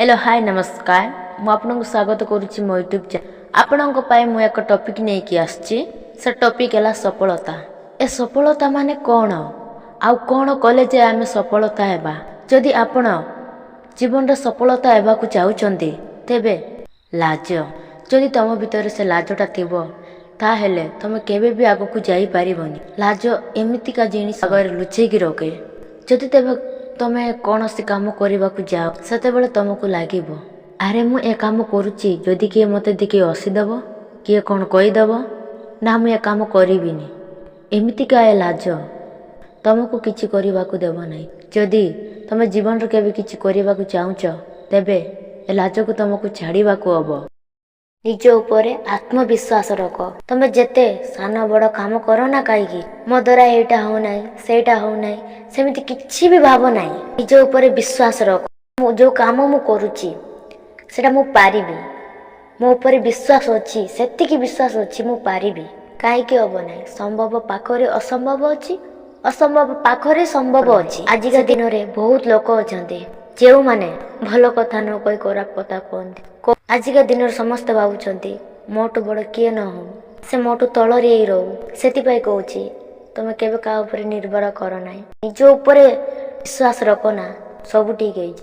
Hello, ହାଏ, ନମସ୍କାର। ମୁଁ ଆପଣଙ୍କୁ ସ୍ୱାଗତ କରୁଛି ମୋ ୟୁଟ୍ୟୁବ୍ ଚ୍ୟାନେଲ୍। ଆପଣଙ୍କ ପାଇଁ ମୁଁ ଏକ ଟପିକ୍ ନେଇକି ଆସିଛି। ସେ ଟପିକ୍ ହେଲା ସଫଳତା। ଏ ସଫଳତା ମାନେ କ'ଣ ଆଉ କ'ଣ କଲେ ଯେ ଆମେ ସଫଳତା ହେବା? ଯଦି ଆପଣ ଜୀବନରେ ସଫଳତା ହେବାକୁ ଚାହୁଁଛନ୍ତି, ତେବେ ଲାଜ, ଯଦି ତମ ଭିତରେ ସେ ଲାଜଟା ଥିବ, ତାହେଲେ ତମେ କେବେ ବି ଆଗକୁ ଯାଇପାରିବନି। ଲାଜ ଏମିତିକା ଜିନିଷ, ଆଗରେ ଲୁଚେଇକି ରଖେ। ଯଦି ତେବେ ତମେ କୌଣସି କାମ କରିବାକୁ ଯାଅ, ସେତେବେଳେ ତମକୁ ଲାଗିବ, ଆରେ ମୁଁ ଏ କାମ କରୁଛି, ଯଦି କିଏ ମୋତେ ଦେଖି ହସିଦେବ, କିଏ କ'ଣ କହିଦେବ, ନା ମୁଁ ଏ କାମ କରିବିନି। ଏମିତିକା ଏ ଲାଜ ତମକୁ କିଛି କରିବାକୁ ଦେବ ନାହିଁ। ଯଦି ତମେ ଜୀବନରେ କେବେ କିଛି କରିବାକୁ ଚାହୁଁଛ, ତେବେ ଏ ଲାଜକୁ ତମକୁ ଛାଡ଼ିବାକୁ ହବ। ନିଜ ଉପରେ ଆତ୍ମବିଶ୍ୱାସ ରଖ। ତମେ ଯେତେ ସାନ ବଡ଼ କାମ କର ନା କାହିଁକି, ମୋ ଦ୍ୱାରା ଏଇଟା ହଉନାହିଁ, ସେଇଟା ହଉନାହିଁ, ସେମିତି କିଛି ବି ଭାବ ନାହିଁ। ନିଜ ଉପରେ ବିଶ୍ୱାସ ରଖ। ମୁଁ ଯୋଉ କାମ ମୁଁ କରୁଛି, ସେଇଟା ମୁଁ ପାରିବି। ମୋ ଉପରେ ବିଶ୍ୱାସ ଅଛି, ସେତିକି ବିଶ୍ୱାସ ଅଛି, ମୁଁ ପାରିବି। କାହିଁକି ହବ ନାହିଁ? ସମ୍ଭବ ପାଖରେ ଅସମ୍ଭବ ଅଛି, ଅସମ୍ଭବ ପାଖରେ ସମ୍ଭବ ଅଛି। ଆଜିକା ଦିନରେ ବହୁତ ଲୋକ ଅଛନ୍ତି, ଯେଉଁମାନେ ଭଲ କଥା ନ କହି ଖରାପ କଥା କୁହନ୍ତି। ଆଜିକା ଦିନରେ ସମସ୍ତେ ଭାବୁଛନ୍ତି, ମୋଠୁ ବଡ଼ କିଏ ନ ହଉ, ସେ ମୋଠୁ ତଳରେ ହିଁ ରହୁ। ସେଥିପାଇଁ କହୁଛି, ତମେ କେବେ କାହା ଉପରେ ନିର୍ଭର କର ନାହିଁ। ନିଜ ଉପରେ ବିଶ୍ୱାସ ରଖ ନା, ସବୁ ଠିକ ହେଇଯିବ।